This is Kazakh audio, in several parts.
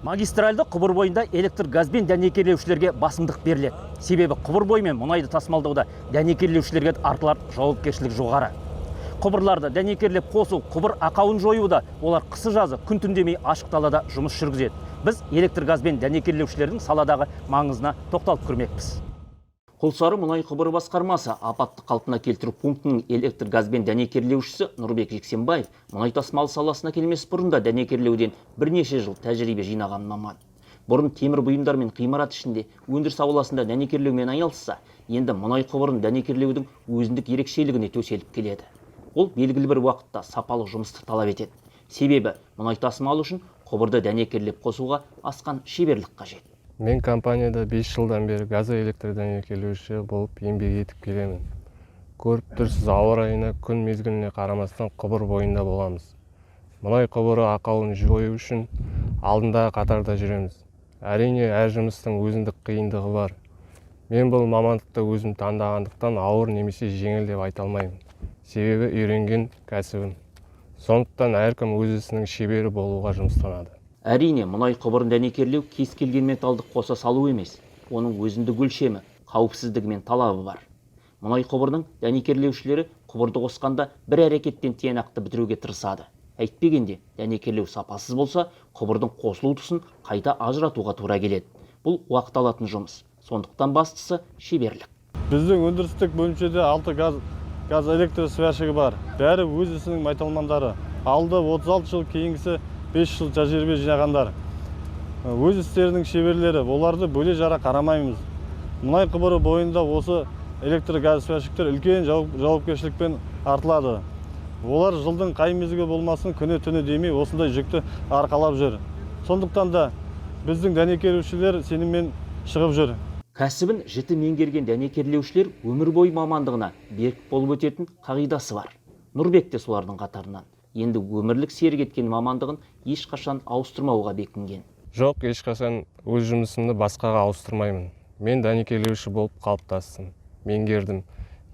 Магистральды құбыр бойында электр газбен дәнекерлеушілерге басымдық беріледі. Себебі құбыр бойымен мұнайды тасымалдауда дәнекерлеушілерге артылар жауапкершілік жоғары. Құбырларды дәнекерлеп қосу, құбыр ақауын жоюда олар қысы жазы, күн түн демей ашық далада жұмыс жүргізеді. Біз электр газбен дәнекерлеушілердің саладағы маңызына тоқталып көрмекпіз. Құлсары мұнай құбыры басқармасы апатты қалпына келтіру пунктінің электр газбен дәнекерлеушісі Нұрбек Жексенбаев мұнай тасымалы саласына келмес бұрын да дәнекерлеуден бірнеше жыл тәжірибе жинаған маман. Бұрын темір бұйымдар мен ғимарат ішінде, өндіріс ауласында дәнекерлеумен айналысса, енді мұнай құбырын дәнекерлеудің өзіндік ерекшелігіне төселіп келеді. Ол белгілі бір уақытта сапалы жұмысты талап етеді. Себебі мұнай тасымалы үшін құбырды дәнекерлеп қосуға асқан шеберлік қажет. Мен компанияда 5 жылдан бері газоэлектр дәнекерлеуші болып еңбек етіп келемін. Көріп тұрсыз, ауа райына, күн мезгіліне қарамастан құбыр бойында боламыз. Мұнай құбыры ақауын жою үшін алдындағы қатарда жүреміз. Әрине, әр жұмыстың өзіндік қиындығы бар. Мен бұл мамандықты өзім таңдағандықтан, ауыр немесе жеңіл деп айта алмаймын. Себебі үйренген кәсібім. Сондықтан әркім өз ісінің шебері болуға жұмыстанады. Әрине, мұнай құбырын дәнекерлеу кез келген металды қоса салу емес. Оның өзіндік өлшемі, қауіпсіздігі мен талабы бар. Мұнай құбырының дәнекерлеушілері құбырды қосқанда бір әрекеттен тиянақты бітіруге тырысады. Әйтпегенде дәнекерлеу сапасыз болса, құбырдың қосылу тұсын қайта ажыратуға тура келеді. Бұл уақыт алатын жұмыс. Сондықтан бастысы – шеберлік. Біздің өндірістік бөлімшеде алты газ электр сварщигі бар. Бәрі өз ісінің майталмандары. Алды 36 жыл, кейінгісі 5 жыл тәжірибе жинағандар. Өз істерінің шеберлері, оларды бөле жара қарамаймыз. Мұнай құбыры бойында осы электр газ сварщиктер үлкен жауапкершілікпен артылады. Олар жылдың қай мезгілі болмасын, күні түні демей осындай жүкті арқалап жүр. Сондықтан да біздің дәнекерлеушілер сеніммен шығып жүр. Кәсібін жіті меңгерген дәнекерлеушілер өмір бойы мамандығына берік болып өтетін қағидасы бар. Нұрбек те солардың қатарынан. Енді өмірлік серік еткен мамандығын ешқашан ауыстырмауға бекінген. Жоқ, ешқашан өз жұмысымды басқаға ауыстырмаймын. Мен дәнекерлеуші болып қалыптастым, меңгердім.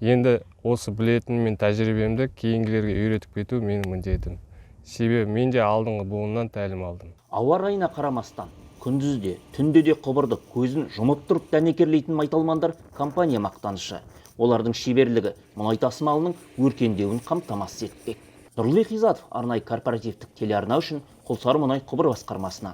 Енді осы білетінім мен тәжірибемді кейінгілерге үйретіп кету менің міндетім. Себебі мен де алдыңғы буыннан тәлім алдым. Ауа райына қарамастан күндіз де, түнде де құбырды көзін жұмып тұрып дәнекерлейтін майталмандар – компания мақтанышы. Олардың шеберлігі мұнай тасымалының өркендеуін қамтамасыз етпек. Нұрлыбек Ғизатов, арнайы корпоративтік телеарна үшін Құлсары мұнай құбыр басқармасынан.